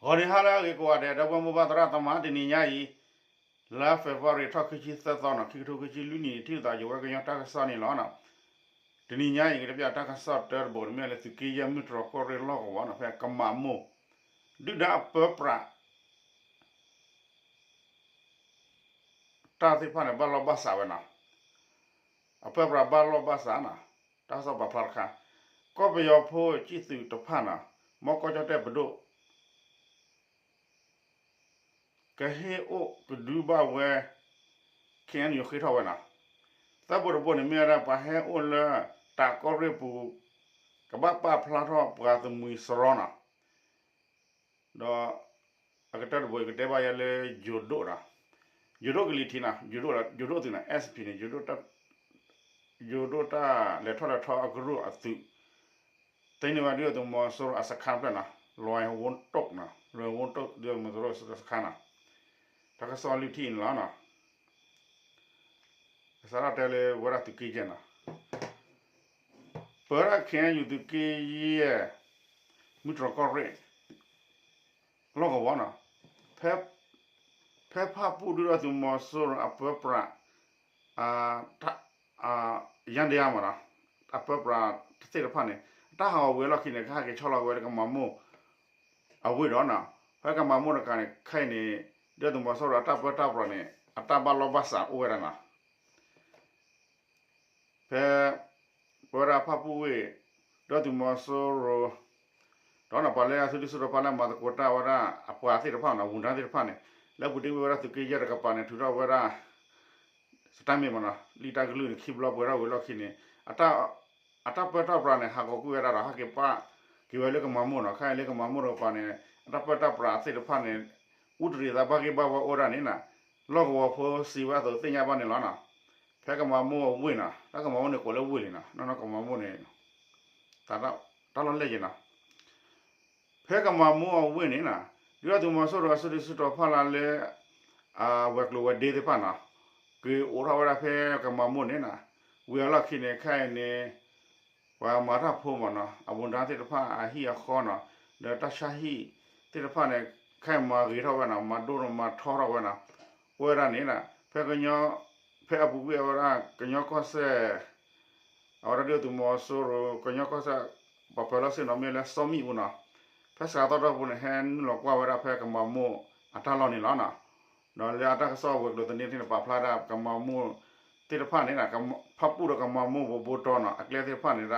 ဂီၤနံၤဟါလၢအဂ့ၤကိးဂၤဒဲး ဒီပုၢ်ဝဲၢ်မိၢ်ပၢ်သရၣ်သမါ တနံၤညါအံၤ လါ February ထီၣ်ခံဆံသၢသီန့ၣ် ခံကထိခံဆံလွံၢ်နံၣ် ထံၣ်လိာ်သးယဝဲကညီတၢ်ကစီၣ်န့ၣ်လီၤ. တနံၤညါအံၤ ကတဲဘၣ်တၢ်ကစီၣ်တၢတဘိန့ၣ် မ့ၢ်လၢသုးက့ယဲၢ်မုၢ်တြီၢ်ကီၢ်ရ့ၣ်လီၢ်ကဝီၤန့ၣ် ဖဲကမၤမိၢ် ဒုၣ်ဒါအပၢပြး တၢ်သ့ၣ်တဖၣ်န့ၣ် ဘၣ်လီၢ်ဘၣ်စးဝဲနီၤ, အပၢပြးဘၣ်လီၢ်ဘၣ်စးနီၤ, တၢ်ကစီၣ်ပာ်ဖျါတခါ, ကီၢ်ပယီၤဖိစံၣ်သုးတဖၣ်နီၤ, မ်ကီၢ်ကၠီၣ်တဲၣ်ပဒိၣ် ကဟ့ၣ်အိၣ်ကဒုဘၣ်ဝဲ ခ့ၣ်အဲၣ်ယူၣ်ဃ့ထီၣ်ဝဲနီၤ, သၢဘိတဘိန့ၣ် မ့ၢ်ဝဲဒၣ်ပှၤဟဲအိၣ်လၢ တၢ်ကီၢ်ရ့ၣ်ပူၤ ကဘၣ်ပာ်ဖျါထီၣ်ပှၤသမံၤစရီနီၤ, ဒီး အကတၢၢ်တဘိ ယကတဲဘၣ်ယဲလၢ ယိၤဒိၣ်နီၤ, ယိၤဒိၣ်ကလံၤထံးနီၤ, ယိၤဒိၣ်လၢ ယိၤဒိၣ်သုးန့ၣ် S P န့ၣ် ယိၤဒိၣ်တၢ်လဲၤထီၣ်လဲၤထီအကရူၢ်အသုး သ့န့ၢ်ဝဲဒုၣ်ဒါသုးမီၤစိရိၤအစခါဖျၢၣ်နီၤ, လွဲၤဝူတိၣ်နီၤ, လွဲၤဝူတိၣ်ဒုၣ်ဒါသုးမီၤစိရိၤစခါနီၤ, တၢ်ကစီၣ်လွံၢ်ထံၣ်န့ၣ်လီၤနီၤ, ကစးထီၣ်တဲလၢဝဲဒၣ်သုးက့ယဲၢ်နီၤ ပၢဝဲဒၣ် ခ့ၣ်အဲၣ်ယူၣ်သုးက့ယဲၢ် မုၢ်တြီၢ်ကီၢ်ရ့ၣ် လီၢ်ကဝီၤနီၤ, ဖဲ ဖဲဖၣ်ပူၣ်ဒုၣ်ဒါသုးမီၤစိရိၤအပၢပြး ယါဒယါမးနီၤ, အပၢပြးသ့ၣ်တဖၣ်န့ၣ် အတၢ်ဟးဂီၤဝံၤအလီၢ်ခံန့ၣ် ကဟဲက့ၤဆီလီၤက့ၤဝဲလၢကမၤမိၢ် အဝ့ၢ်ဒီးနီၤ, ဖဲကမၤမိၢ်တကးန့ၣ် ခဲအံၤန့ၣ် ဒုၣ်ဒါသုးမီၤစိရိၤအတၢ်ပၢတၢ်ပြးန့ၣ် အတၢ်ဘၣ်လီၢ်ဘၣ်စးအိၣ်ဝဲဒၣ်နီၤ ဖဲ ပဝဲဒၣ်ဖၣ်ပူၣ်ဝ့ၢ် ဒုၣ်ဒါသုးမီၤစိရိၤ ဒီးနီၤ ပှၤလၢအစုဒုၣ်စုတီၤဖးလၢမၤသကိးတၢ်ဝဲဒၣ်အပှၤသ့ၣ်တဖၣ်နီၤ ဝူၤဒၣ်သ့ၣ်တဖၣ်န့ၣ် လၢပူၤတ့ၢ်ဝဲဒၣ်သုးက့ယဲၢ်တကပၤန့ၣ် ထုးထီၣ်ဝဲဒၣ် statement မးနီၤ လံာ်တၢ်ကလုၢ်န့ၣ် ခံဘျီပှဲၤထီၣ်ဝံၤလီၢ်ခံန့ၣ် အတၢ်ပၢတၢ်ပြးန့ၣ် ဟးဂီၤကွံာ်ဝဲဒၣ်ဒီး ဟဲက့ၤပာ်က့ၤဝဲလၢကမၤမိၢ်နီၤ ခဲအံၤလၢကမၤမိၢ်တကပၤန့ၣ် အတၢ်ပၢတၢ်ပြးသ့ၣ်တဖၣ်န့ၣ် အူတရံးသးဘၣ်ဂ့ၢ်ဘၣ်ဝီအိၣ်ဒၣ်န့ၣ်နီၤ လီၢ်ကဝီၤဖိစံးဝဲအသိးသ့ၣ်ညါဘၣ်န့ၣ်လီၤနီၤ ဖဲကမၤမိၢ်အဝ့ၢ်နီၤ တၢ်ကမၤမိၢ်န့ၣ်ကိးလၢဝ့ၢ်လံနီၤ နီၢ်နီၢ်ကမၤမိၢ်န့ၣ် တၢ်လီၢ်လဲၢ်ယဲၢ်နီၤ ဖဲကမၤမိၢ်အဝ့ၢ်န့ၣ်နီၤ ဒုၣ်ဒါသုးမီၤစိရိၤအစုဒုၣ်စုတီၤဖးလၢ်လၢ အဝဲၤကျိၤဝဲၤဒ့သ့ၣ်တဖၣ်နီၤ က့ၤအိးထီၣ်ဝဲဒၣ်ဖဲကမၤမိၢ်န့ၣ်နီၤ ဝံၤအလီၢ်ခံန့ၣ် ခဲအံၤန့ၣ် ပှၤမၤတၢ်ဖိမးနီၤ အဝူၤဒၣ်သ့ၣ်တဖၣ်အဟံၣ်အဃီနီၤ ဒီးတၢ်ဆါဟံၣ်သ့ၣ်တဖၣ်န့ၣ် ခဲအံၤမၤဂ့ၤထီၣ်ဝဲနီၤ မၤဒိၣ်မၤထီထီၣ်ဝဲနီၤ အိၣ်ဝဲဒၣ်န့ၣ်နီၤ ဖဲကညီ ဖဲအပူၤကွံာ်အဝဲဒၣ်ကညီကီၢ်စဲၣ် အဝဲဒၣ်ဒုၣ်ဒါသုးမီၤစိရိၤ ကညီကီၢ်စဲၣ် ပှၤပၢၤလီၢ်ဆ့ၣ်နီၤ မ့ၢ်လၢစီၤမံၣ်အူနီၤ ဖဲစှၤသီတီၢ်ပူၤန့ၣ် ဟဲနုာ်လီၤကွၢ်ဝဲဒၣ်ဖဲကမၤမိၢ်အတၢ်လီၢ်န့ၣ်လီၤနီၤ ဒီးလၢအတၢ်ကစီၣ်ဝဲၤကျိၤသန့သ့ၣ်န့ၣ် ပာ်ဖျါဒၣ်ကမၤမိၢ်သ့ၣ်တဖၣ်န့ၣ် ဖၣ်ပူၣ်ဒီးကမၤမိၢ်ဘိဘိတီနီၤ အကျဲသ့ၣ်တဖၣ်န့ၣ်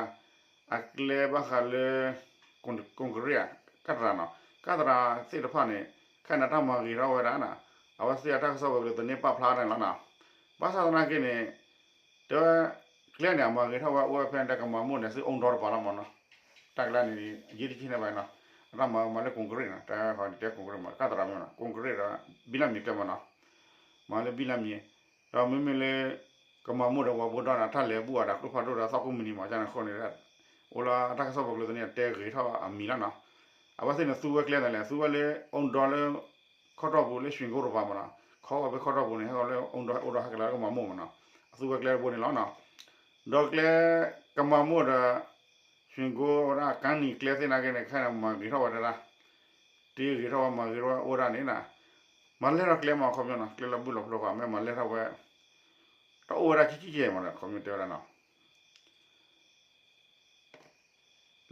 အကျဲဘၣ်ဃးလၢ ကီၢ်ကရ့ၣ် ကၢ်သရၣ်နီၤ ကၢ်သရၣ်သ့ၣ်တဖၣ်န့ၣ် ခဲအံၤန့ၣ် တၢ်မၤဂ့ၤထီၣ်ဝဲဒၣ်နီၤ အဝဲသ့ၣ်အတၢ်ကစီၣ်ဝဲၤကျိၤသန့ပာ်ဖျါန့ၣ်လီၤနီၤ ဘၣ်ဆၣ်သနာ်က့န့ၣ် တဲဝဲ ကျဲန့ၣ် အမၤဂ့ၤထီၣ်ဝဲအိၣ်ဝဲဖဲန့ၣ် တၢ်ကမၤမိၢ်န့ၣ် ဆူအူဒီတပၤလီၤမးနီၤ တၢ်ကျဲန့ၣ် ယဲၢ်တဆံန့ၣ်ဘၣ်နီၤ အတၢ်မၤမၤလၢကီၢ်ကရ့ၣ်နီၤ တၢ်ဃီတဲကီၢ်ကရ့ၣ်မး ကၢ်သရၣ်မ့ၢ်နီၤ ကီၢ်ကရ့ၣ်ဒီး ဘံလၢမံၤကျဲမးနီၤ မၤလၢဘံလၢမံၤ ဒီးမ့မ့ၢ်လၢ ကမၤမိၢ်ဒီးဝၤဘိဒီန့ၣ် တၢ်လဲၤဘူၣ်အီၤဒီးကျိဖးဒိၣ်ဒီးသီၣ်ကိၢ်မုၢ်နံၤမး ကန့ၣ်အဃိန့ၣ် အိၣ်လၢတၢ်ကစီၣ်ပှၤကျိၤသန့ အတဲဂ့ၤထီၣ်အမံၤလီၤနီၤ အဝဲသ့ၣ်န့ၣ်သူဝဲကျဲန့ၣ်လဲၣ် သူဝဲလၢအူဒီလၢ ခီၣ်တီၢ်ပူၤလၢရွှ့ၣ်ကိတပၤမးနီၤ ခီဝဲဖဲခီၣ်တီၢ်ပူၤန့ၣ် ဟဲလၢအူဒီဟဲအိၣ်ဒီးဟဲက့ၤလၢကမၤမိၢ်မးနီၤ အသူဝဲကျဲတဘိန့ၣ်လီၤနီၤ ဒီးကျဲ ကမၤမိၢ်ဒီး ရွှ့ၣ်ကိဝဲဒၣ်ကါနံၤကျဲသ့ၣ်နာ်က့န့ၣ် ခဲအံၤန့ၣ် မၤဂ့ၤထီၣ်ဝဲဒၣ် တ့ဂ့ၤထီၣ်ဝဲမၤဂ့ၤထီၣ်ဝဲအိၣ်ဒၣ်န့ၣ်နီၤ မၤလဲၢ်ထီၣ်ကျဲမးခီပညီနီၤ ကျဲလၢဘူၣ်လီၤဖျိဃီ မ့ၢ်မၤလဲၢ်ထီၣ်ဝဲ တအိၣ်ဝဲဒၣ်ကံကံကဲမးနီၤ ခီပညီတဲဝဲဒၣ်နီၤ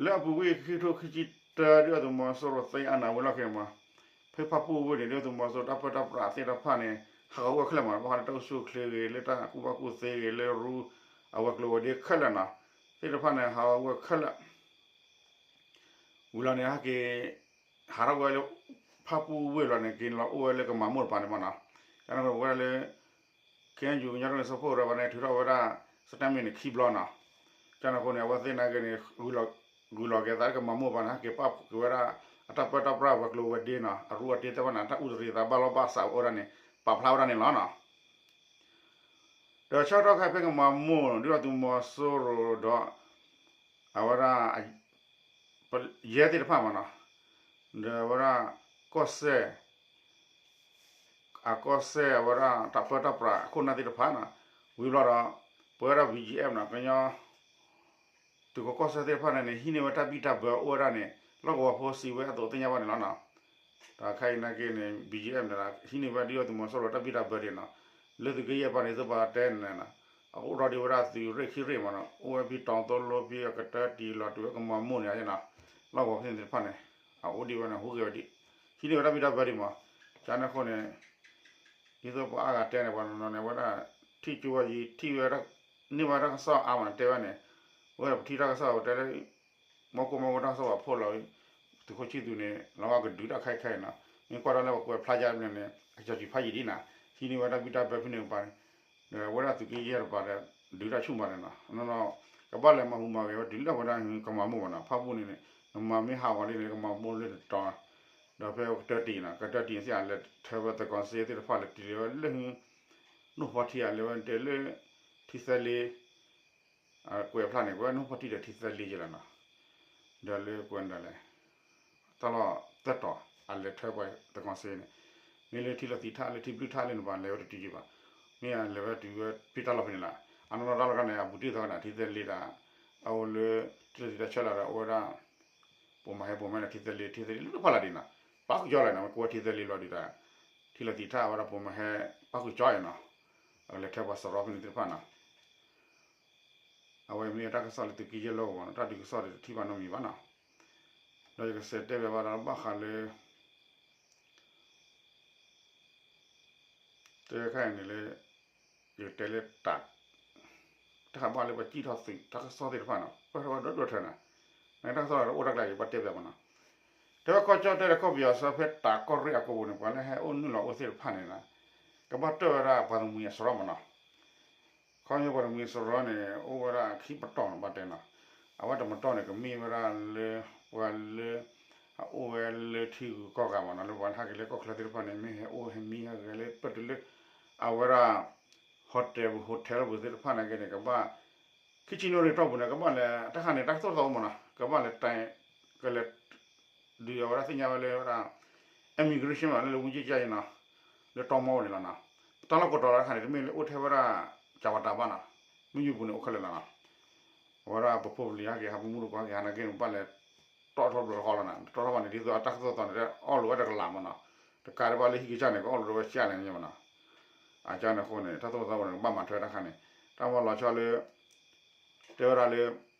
လၢအပူၤကွံာ်ခံကထိခံဆံတၢ ဒုၣ်ဒါသုးမီၤစိရိၤသ့အနၢ်ဝံၤလီၢ်ခံန့ၣ်မး ဖဲဖၣ်ပူၣ်ဝ့ၢ်န့ၣ် ဒုၣ်ဒါသုးမီၤစိရိၤတၢ်ပၢတၢ်ပြးသ့ၣ်တဖၣ်န့ၣ် ဟးဂီၤကွံာ်ခဲလၢာ်မး ဘၣ်ဃးလၢတၢ်အိၣ်ဆူၣ်အိၣ်ချ့ဂ့ၤ လၢတၢ်ကူၣ်ဘၣ်ကူၣ်သ့ဂ့ၤ လၢရူ အဝဲၤကျိၤဝဲၤဒ့ခဲလၢာ်နီၤ သ့ၣ်တဖၣ်န့ၣ် ဟးဂီၤကွံာ်ခဲလၢာ် ဝံၤလီၤန့ၣ် ဟဲက့ၤ ဟးထီၣ်ဝဲလၢ ဖၣ်ပူၣ်ဝ့ၢ်လီၤန့ၣ် က့ၤလီၤအိၣ်ဝဲလၢကမၤမိၢ်တပၤန့ၣ်မးနီၤ ကန့ၣ်ဝဲဒၣ်လၢ ခဲအံၤယူၤကညီတၢ်န့ၣ် စဖိၣ်ဒီးဘၣ်န့ၣ် ထုးထီၣ်ဝဲဒၣ် statement န့ၣ် ခံဘျီနီၤ ကန့ၣ်အဃိန့ၣ် အဝဲသ့ၣ်နာ်က့န့ၣ် ဂုာ်လီၤက့ၤသးလၢကမၤမိၢ်တပၤန့ၣ် ဟဲက့ၤပာ်က့ၤဝဲဒၣ် အတၢ်ပၢတၢ်ပြးဝဲၤကျိၤဝဲၤဒ့နီၤ အရူအတ့သ့ၣ်တဖၣ်န့ၣ် တၢ်အူတရံးသးဘၣ်လီၢ်ဘၣ်စးအိၣ်ဒၣ်န့ၣ် ပာ်ဖျါဝဲဒၣ်န့ၣ်လီၤနီၤ ဒီးဆၢကတီၢ်ခဲအံၤဖဲကမၤမိၢ် ဒုၣ်ဒါသုးမီၤစိရိၤဒီး အဝဲဒၣ် ယဲၢ်သ့ၣ်တဖၣ်မးနီၤ ဒီးအဝဲဒၣ် ကီၢ်စဲၣ် အကီၢ်စဲၣ်အဝဲဒၣ်တၢ်ပၢတၢ်ပြးအခိၣ်နၢ်သ့ၣ်တဖၣ်နီၤ ဝံၤဘျီဒီး ပဝဲဒၣ် B G F နီၤ ကညီ သုးခိးကီၢ်စဲၣ်သ့ၣ်တဖၣ်န့ၣ်န့ၣ် ဟံးန့ၢ်ဝဲတၢ်ဘံၣ်တၢ်ဘၢအိၣ်ဝဲဒၣ်န့ၣ် လီၢ်ကဝီၤဖိစံးဝဲအသိးသ့ၣ်ညါဘၣ်န့ၣ်လီၤနီၤ ခဲအံၤနာ်က့န့ၣ် ဘီၣ်ကၠံၣ်အဲၣ်န့ၣ် ဟံးန့ၢ်ဝဲဒုၣ်ဒါသုးမီၤစိရိၤတၢ်ဘံၣ်တၢ်ဘၢဒံးနီၤ, လၢသုးက့ယဲၢ်ပၤန့ၣ် သုပှၤတဲန့ၣ်နီၤ, အအိၣ်ဒီးဒံးဝဲဒၣ်သုးရ့ၣ်ခံရ့ၣ်မးနီၤ, အိၣ်ဝဲဖဲတီသိလိ ဖဲအကတၢၢ်တံၢ်လီၤတုၤဝဲကမၤမိၢ်န့ၣ်နီၤ, လီၢ်ကဝီၤဖဲန့ၣ်သ့ၣ်တဖၣ်န့ၣ် အအိၣ်ဒံးဝဲန့ၣ် ဟူးဂဲၤဝဲဒံး, ဟံးန့ၢ်ဝဲတၢ်ဘံၣ်တၢ်ဘၢဒံးမး, ကန့ၣ်အဃိန့ၣ် ဒ်သိးပှၤအါဂၤတဲန့ၣ် ပှၤနီၤနီၤန့ၣ် အဝဲဒၣ် ထံၣ်ကၠိဝဲယံၤ ထံၣ်ဝဲ န့ၢ်ဝဲတၢ်ကစီၣ်အါမးန့ၣ် တဲဝဲန့ၣ်, အဝဲဒၣ်ပထံၣ်တၢ်ကစီၣ် ပတဲလၢ မီၢ်ကိၢ်မီၢ်ဝဲတၢ်ကစီၣ်ပာ်ဖှိၣ်လီၤ, သုးခိၣ်ဆံၣ်သူန့ၣ် လီၤဝဲကဒုးတၢ်ခဲခဲအံၤနီၤ, မ့ၢ်ကွၢ်ဒီးလၢပှၤကွဲးဖျါယါန့ၣ်န့ၣ် အကစီၣ်စံးဖးယံာ်ဒ်နီၤ, ဟံးန့ၢ်ဝဲတၢ်ဘံၣ်တၢ်ဘၢဖဲန့ၣ်ပၤန့ၣ်, ဒီးအဝဲဒၣ်သုးက့ယဲၢ်တပၤဒီး ဒုးတၢ်ဆူၣ်မးန့ၣ်နီၤ, နီၤနီၤ ကဘၣ်လဲၤမၤဟူးမၤဂဲၤဝဲတုၤလၢအဝဲဒၣ်ကမၤမိၢ်မးနီၤ, ဖၣ်ပူၣ်န့ၣ်န့ၣ် နမၤမ့ၢ်ဟးဂီၤလံန့ၣ် ကမၤမိၢ်လၢနတီၤ, ဒီးဖဲကတၢၢ်တံၢ်နီၤ, ကတၢၢ်တံၢ်န့ၣ်စ့ၢ် အလဲၤထၢဝဲသကိးစ့သ့ၣ်တဖၣ်လဲၤတ့ၢ်လံဝဲလၢ နိၣ်ဖီထံအလဲၤဝဲတဲလၢ ထံသၢလ့ ကွဲးဖျါန့ၣ် ကွဲးနိၣ်ဖီထံဒီးထံသၢလ့ယဲလီၤနီၤ, ဒီးလၢကွဲးဒၣ်လဲၣ် တၢ်လီၢ်သၢတီၤ အလဲၤထၢပှၤသကိးစ့န့ၣ်, မ့ၢ်လၢထံလီၤသံးထၣ်လၢထံဘျုးထၣ်လၢနပၤလဲၤဝဲတတုၤယံၤဘၣ်, မ့ၢ်အလဲၤဝဲတုၤဝဲဖဲတၢ်လီၢ်ဖဲန့ၣ်လီၤ, အနီၢ်နီၢ်တၢ်လီၢ်ခါန့ၣ် အဘူးတံၢ်သီခါန့ၣ် ထံသၢလ့ဒီး အအိၣ်လၢ ထံလီၤသံးထၣ်ဆၢလီၤဒီး အဝဲဒၣ် ပိာ်မၤဟဲပိာ်မၤလၢထံသၢလ့ ထံသၢလ့လၢဖီလာ်ဒံးနီၤ, ပၣ်ဃုာ်ကၠီလီၤနီၤ, မ့ၢ်ကိးဝဲထံသၢလ့လီၤဒံးဒီး ထံလီၤသံးထၣ်အဝဲဒၣ်ပိာ်မၤဟဲ ပၣ်ဃုာ်ကၠီအံၤနီၤ, အကလဲၤထၢပှၤစရီဖဲန့ၣ်သ့ၣ်တဖၣ်နီၤ, အဝဲမ့ၢ်တၢ်ကစီၣ်လၢသုးက့ယဲၢ်လီၢ်ကဝီၤနီၤ, တၢ်ဒုးကစီၣ်ဒီးတထံၣ်ဘၣ်နီတမံၤဘၣ်နီၤ, ဒီးယကစးတဲဘၣ်ဒီးဘၣ်ဃးလၢ တဲခါအံၤန့ၣ်လၢ ယကတဲလၢတၢ် တၢ်ဟးဘၣ်လၢပှၤစံၣ်ထီၣ်သုးတၢ်ကစီၣ်သ့ၣ်တဖၣ်နီၤ, ပၢၢ်ထီၣ်ဝဲဒီဒိၣ်ထၢနီၤ, နတၢ်ကစီၣ်လၢအိၣ်တၢ်ကျါယဘၣ်တဲဘၣ်မးနီၤ, တဲဝဲကီၢ်ကၠီၣ်တဲၣ်ဒီးကီၢ်ပယီၤအဆၢဖဲတၢ်ကီၢ်ရ့ၣ်အကိာ်ပူၤန့ၣ် ပှၤလၢဟဲအိၣ်နုာ်လီၤအိၣ်သ့ၣ်တဖၣ်န့ၣ်နီၤ, ကဘၣ်တၢၢ်ဝဲဒၣ်ပှၤတမှံၤအစရီမးနီၤ ခီဖျိပှၤတမှံၤစရီန့ၣ် အိၣ်ဝဲဒၣ်ခံပတီၢ်နီၤ ဘၣ်တဲနီၤ, အဝဲတပတီၢ်န့ၣ် ကမ့ၢ်ဝဲဒၣ်လၢ ပှၤလၢ အအိၣ်ဝဲလၢထံဂုၤကီၢ်ဂၤမးနီၤ, လၢပှၤဟဲက့ၤလၢကီၢ်ချၢသ့ၣ်တဖၣ်န့ၣ် မ့ၢ်ဟဲအိၣ်ဟဲမံဟဲဂဲၤလၢပတုၤလၢ အဝဲဒၣ် hotel ပူၤ hotel ပူၤသ့ၣ်တဖၣ်န့ၣ်က့န့ၣ် ကဘၣ် ခံဆံနိၣ်ရံၣ်တီၢ်ပူၤန့ၣ် ကဘၣ်လဲၤ တၢ်ခါန့ၣ် တၢ်ကသိၣ်သီမးနီၤ ကဘၣ်လဲၤတဲ ကလဲၤ ဒုးအဝဲဒၣ်သ့ၣ်ညါဝဲလၢဝဲဒၣ် immigration မး လၢလၢဝံကၠံကၠါအံၤနီၤ, လၢတီမီပူၤန့ၣ်လီၤနီၤ, တၢ်လီၢ်ကိးတီၤတခါန့ၣ် တမ့ၢ်လၢအိၣ်ထဲဝဲဒၣ် ကၠၤဝၤတၢ်ဘၣ်နီၤ, မုၢ်ယူပူၤန့ၣ်အိၣ်ခဲလၢာ်လီၤနီၤ, အဝဲဒၣ်ပဖိပလံၤဟဲက့ၤ ဟးပမူတကိးဟဲက့ၤဟးနာ်က့န့ၣ် ဘၣ်လဲၤတီၣ်ထီၣ်ဘျီတဃီလီၤနီၤ, တီၣ်ထီၣ်ဘၣ်န့ၣ် ဒ်သိးအတၢ်ကသိၣ်သီန့ၣ် အီၣ်လိာ်ဝဲတကလးမးနီၤ, တကးဒံးဘၣ်လၢဟံၣ်ကစၢ်န့ၣ် ကအီၣ်လိာ်ဝဲကၠၢ်လဲၣ်န့ၣ်မးနီၤ, အကၢ်န့ၣ်အဃိန့ၣ် တၢ်သိၣ်သီပူၤန့ၣ် ကဘၣ်မၤထွဲတၢ်ခါန့ၣ်, တၢ်မၤလီၤဆီလၢ တဲဝဲဒၣ်လၢ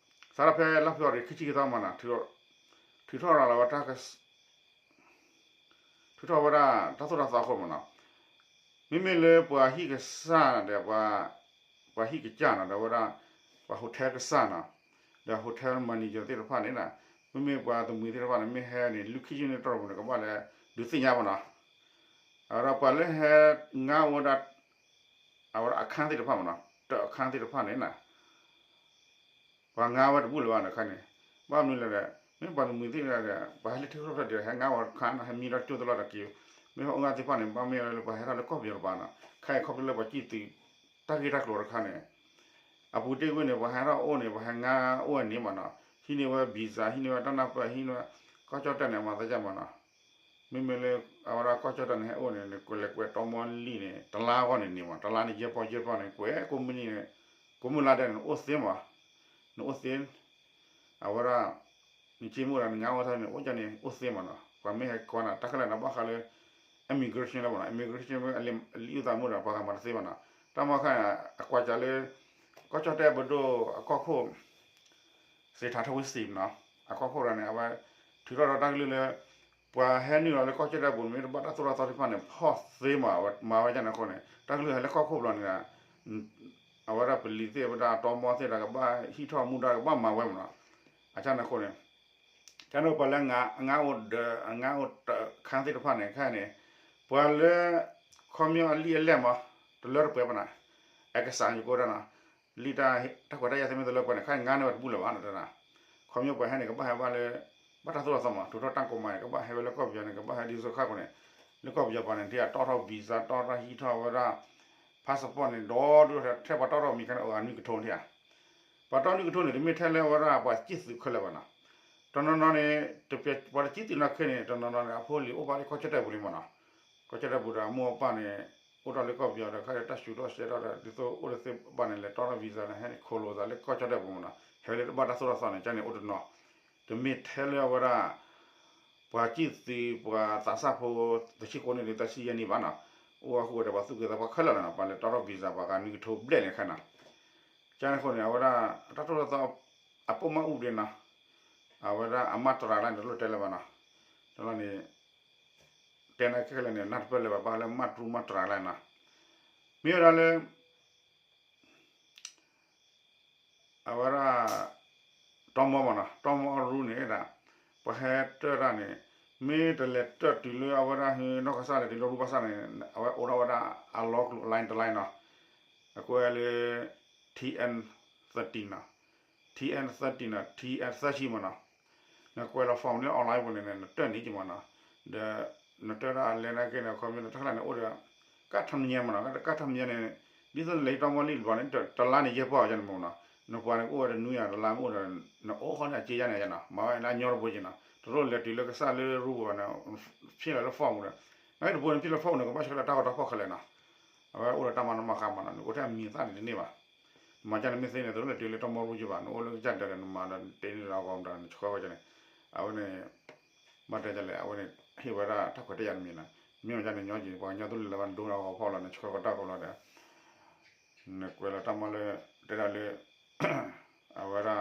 စးထီၣ်ဖဲလါဖ့ၤဘြူၤအါရံၤ ခံဆံခံသီမးနီၤ, ထုးထီၣ်ရၤလီၤဝဲတၢ် ထုးထီၣ်ဝဲဒၣ်တၢ်သိၣ်တၢ်သီအဃိမးနီၤ, မ့မ့ၢ်လၢပှၤဟံၣ်ကစၢ်ဒီး ပှၤဟံၣ်ကစၢ်နီၤ ဒီးဝဲဒၣ် ပှၤ hotel ကစၢ်နီၤ, ဒီး hotel manager သ့ၣ်တဖၣ်န့ၣ် မ့မ့ၢ်ပှၤတမှံၤသ့ၣ်တဖၣ်န့ၣ် မ့ၢ်ဟဲန့ၣ် လွံၢ်ခံဆံနွံတီၢ်ပူၤန့ၣ် ကဘၣ်လဲၤဒုးသ့ၣ်ညါမးနီၤ, အဝဲဒၣ်ပှၤလၢဟဲငါဝဲဒၣ် အဝဲဒၣ်အခန်းသ့ၣ်တဖၣ်မးနီၤ, တၢ်အခန်းသ့ၣ်တဖၣ်န့ၣ် ပှၤငါဝဲတဘူၣ်လၢၤဘၣ်နီၤခါန့ၣ်, ဘၣ်မနုၤလဲၣ်ဒီး မ့ၢ်ပှၤတမှံၤသ့ၣ်တဖၣ်ဒီး ပှၤဟဲလၢထံချီၣ်ထီၣ်ဒီး ဟဲငါဝဲအခန်းနီၤ ဟဲမံဒီးကၠိတလီၢ်ဒီးက့ၤ, မ့ၢ်ဟဲအိၣ်ငါသ့ၣ်တဖၣ်န့ၣ် ဘၣ်မ့ၢ်ဝဲလၢပှၤဟဲထီၣ်လၢကီၢ်ပယီၤတပၤနီၤ, ခဲအံၤခီဖျိလၢပှၤစံၣ်သုး တၢ်ဂ့ၢ်တၢ်ကျိၤတခါန့ၣ် အပူၤတ့ၢ်ကွံာ်န့ၣ် ပှၤဟဲထီၣ်အိၣ်န့ၣ် ပှၤဟဲငါအိၣ်ဝဲန့ၣ်မးနီၤ, ဟံးန့ၢ်ဝဲ visa ဟံးန့ၢ်ဝဲတၢ်နၢ်ပၢၢ် ဟံးန့ၢ်ဝဲ ကီၢ်ကၠီၣ်တဲၣ်န့ၣ် အမၤသးယါမးနီၤ မ့မ့ၢ်လၢ အဝဲဒၣ်ကီၢ်ကၠီၣ်တဲၣ်န့ၣ် ဟဲအိၣ်န့ၣ် နကွဲးလဲၤကွဲးတီမီလံန့ၣ် တလါအဂီၢ်န့ၣ်န့ၣ်မး တလါန့ၣ်ယဲၢ်ပီၢ်ယဲၢ်ပီၢ်န့ၣ် ကွဲးကိးမုၢ်နံၤန့ၣ် ကိးမုၢ်လါဒဲးန့ၣ် နအိၣ်သ့မး နအိၣ်သ့ အဝဲဒၣ် နစ့မုၢ်ဒီးနငါအိၣ်ထီၣ်န့ၣ် အိၣ်ကၢန့ၣ် အိၣ်သ့မးနီၤ ပှၤမ့ၢ်ဟဲကွၢ်နၤ တၢ်ခဲလၢာ်န့ၣ် ဘၣ်ဃးလၢ immigration လၢမးနီၤ immigration မ့ၢ်အလံာ်အုၣ်သးမုၢ်ဒီး ပှၤဂၤမၤတသ့ဘၣ်နီၤ တၢ်မီခါန့ၣ် အကွၢ်ကၢလၢ ကီၢ်ကၠီၣ်တဲၣ်ပဒိၣ်အကီၢ်ခိၣ် စ့ထးထဝ့စံနီၤ အကီၢ်ခိၣ်ရၤန့ၣ် အဝဲ ထုးထီၣ်ဒီးတၢ်ကလုၢ်လၢ ပှၤဟဲနုာ်လီၤလၢကီၢ်ကၠီၣ်တဲၣ်ပူၤ မ့ၢ်တဘၣ်တၢ်သိၣ်တၢ်သီသ့ၣ်တဖၣ်န့ၣ် ဖီၣ်သ့မး မၤဝဲဒ်န့ၣ်အဃိန့ၣ် တၢ်ကလုၢ်ဟဲလၢကီၢ်ခိၣ်ဘျီန့ၣ် အဝဲဒၣ်ပလံၤသ့ၣ် အဝဲဒၣ်တီမီသ့ၣ်ဒီး ကဘၣ်ဟံးထီၣ်မူဒါ ကဘၣ်မၤဝဲမးနီၤ အကၢန့ၣ်အဃိန့ၣ် ကန့ၣ်ပှၤလၢအငါအိၣ်ဒီး အငါအိၣ်တခါသ့ၣ်တဖၣ်န့ၣ် ခဲအံၤန့ၣ် ပှၤလၢ ခီပညီအလံာ်အလဲၢ်မး တလၢတပှဲၤဘၣ်နီၤ အကစၢ်ယကိးဒၣ်နီၤ လံာ်တၢ် တၢ်ခွဲးတၢ်ယာ်သ့ၣ်မ့ၢ်တလၢပှဲၤန့ၣ် ခဲအံၤငါန့ၢ်ဝဲတဘူၣ်လၢၤဘၣ်နီၤ ခီပညီပှၤဟဲန့ၣ် ကဘၣ်ဟဲဘၣ်လၢ ဘၣ်တၢ်သိၣ်တၢ်သီမး ထုးထီၣ်တၢ်ကိးမးန့ၣ် ကဘၣ်ဟဲဝဲလၢကီၢ်ပယီၤန့ၣ် ကဘၣ်ဟဲဒ်သိးခါခိၣ်န့ၣ် လၢကီၢ်ပယီၤပှၤန့ၣ် ထံၣ်အတီၣ်ထီၣ် visa တီၣ်ထီၣ်ဟံးထီၣ်ဝဲဒၣ် passport န့ၣ် ဒီဒူၣ်ထဲပှၤတီၣ်ထီၣ်မံၤခါန့ၣ် အဂၤနွံကထိထံၣ်ဧါ ပှၤတီၣ်နွံကထိန့ၣ် တမ့ၢ်ထဲလၢဝဲဒၣ်ပှၤစံၣ်သုးခဲလၢာ်ဘၣ်နီၤ တနီၤနီၤန့ၣ် ပှၤတစံၣ်သုးနီၢ်ခဲန့ၣ် တနီၤနီၤန့ၣ် အဖိလံၤအိၣ်ဘၣ်လၢကီၢ်ကၠီၣ်တဲၣ်ပူၤလံမးနီၤ ကီၢ်ကၠီၣ်တဲၣ်ပူၤဒီးအမိၢ်အပၢ်န့ၣ် အိၣ်ထီၣ်လၢကီၢ်ပယီၤဒီး ခါဒီးတၢ်ဆူးထီၣ်ဆဲးထီၣ်ဒီး ဒ်သိးအိၣ်တသ့ဘၣ်န့ၣ် လဲၤတီၣ်ထီၣ် visa န့ၣ် ဟဲန့ၣ်ခိၣ်လိာ်သးလၢကီၢ်ကၠီၣ်တဲၣ်ပူၤမးနီၤ ဟဲလၢတဘၣ်တၢ်သိၣ်တၢ်သီန့ၣ် ကန့ၣ်အိၣ်တနီၤ တမ့ၢ်ထဲလၢအဝဲဒၣ် ပ ပှၤစံၣ်သုး ပှၤသးစၢ်ဖိ တဆံဃိးနံၣ်ဒီး တဆံယဲၢ်နံၣ်ဘၣ်နီၤ, အိၣ်ဝဲဃုာ်ဝဲဒီးပှၤသူၣ်က့သးပှၢ်ခဲလၢာ်လီၤနီၤ, ပှၤလဲၤတီထီၣ် visa ပှၤဂၤနွံကထိဘျဲၣ်န့ၣ်ခဲနီၤ, ကန့ၣ်အဃိန့ၣ် အဝဲဒၣ် တၢ်ထူၣ်ဖျဲးသီ အပိာ်မၣ်အူပူၤဒ့နီၤ, အဝဲဒၣ်အမၤတြၤလၢန့ၣ် တလိၣ်တဲလၢၤဘၣ်နီၤ, တလီၤန့ၣ် တဲန့ၣ်ခဲလၢာ်န့ၣ် နၢ်တပၢၢ်လၢၤဘၣ် ဘၣ်လၢမၤတြၤလၢန့ၣ်နီၤ, မ့ၢ်ဝဲဒၣ်လၢ အဝဲဒၣ် တီမီမ့ၢ်နီၤ, တီမီအရူန့ၣ်ဒၣ် ပှၤဟဲတၢၢ်တၢ်န့ၣ် မ့ၢ်တလဲၤတၢၢ်တုၤလၢအဝဲဒၣ်ဟူနီၢ်ကစၢ် လဲၤတုၤလၢရူဘၣ်ဆၣ်န့ၣ် အဝဲအိၣ်ဒီးဝဲဒၣ်အလီၢ်ကျိၤ အ line တ line နီၤ, အကွဲးလၢ T N thirteen နီၤ, T N thirteen နီၤ, T N thirteen မ့ၢ်နီၤ, နကွဲးလီၤ form လၢ online ပူၤန့ၣ် နတၢၢ်န့ၢ်က့ၤမ့ၢ်နီၤ, ဒီး နတၢၢ်ဒၣ်လဲၤနာ်က့န့ၣ် ခီဖျိလၢတၢ်ခါန့ၣ် အိၣ်ဒီး ကၣ်ထီၣ်မညီမ့ၢ်နီၤ, ကၣ်ထီၣ်မညီန့ၣ် ဒ်သိးနလဲၤဟံးတီမီလံတဘျီန့ၣ် တလါန့ၣ် ယဲၢ်ပီၢ်ယဲန့ၣ်မ့ၢ်နီၤ, နပှၤန့ၣ်ကအိၣ်ဝဲတနွံယၤ တလါမ့ၢ်အိၣ်ဒီး နအိၣ်ဃီန့ၣ် အစ့ယါန့ၣ်ယဲနီၤ, မၤဝဲလၢအညီတဘိက့ၤနီၤ, တလိၣ်လဲၤတုၤလၢကစၢ်လၢရူပူၤန့ၣ် ဖျဲလီၤလၢ form ဒီး နာ်က့တဘိန့ၣ် ဖျဲလီၤ form န့ၣ် ကဘၣ်ဆှၢလၢတၢ်ဂီၤတၢ်ဖီၣ်ခဲလၢာ်နီၤ, အဝဲအိၣ်ဒီးတၢ်မၤနီၣ်မၤဃါမ့ၢ်နီၤ, နအိၣ်ထဲအမံၤအသၣ်န့ၣ်တန့ၢ်ဘၣ်, မၤကန့ၣ်မ့ၢ်သ့န့ၣ် တလိၣ်လဲၤတုၤလၢတီမီရူက့ၤဘၣ်, နအိၣ်လၢကစၢ်ဒၢးဒီး နမၤဒီး နတ့န့ၢ်ဒီးအဂီၢ်မတၤ နဆှၢဝဲကန့ၣ်, အဝဲန့ၣ် ဘၣ်တဲဒ်လဲၣ် အဝဲန့ၣ် ဟ့ၣ်ဝဲဒၣ်တၢ်ခွဲးတၢ်ယာ်တမံၤနီၤ, မ့ၢ်မၤကန့ၣ်ညီက့ၤ ပှၤကညီသူလ့ၤလၢဘၣ် နဒိနဂီၤဖီၣ်လီၤ နဆှၢကတၢၢ်ကလီၤဒီး နကွဲးလီၤတၢ်မီလၢ တဲဒၣ်လၢ အဝဲဒၣ်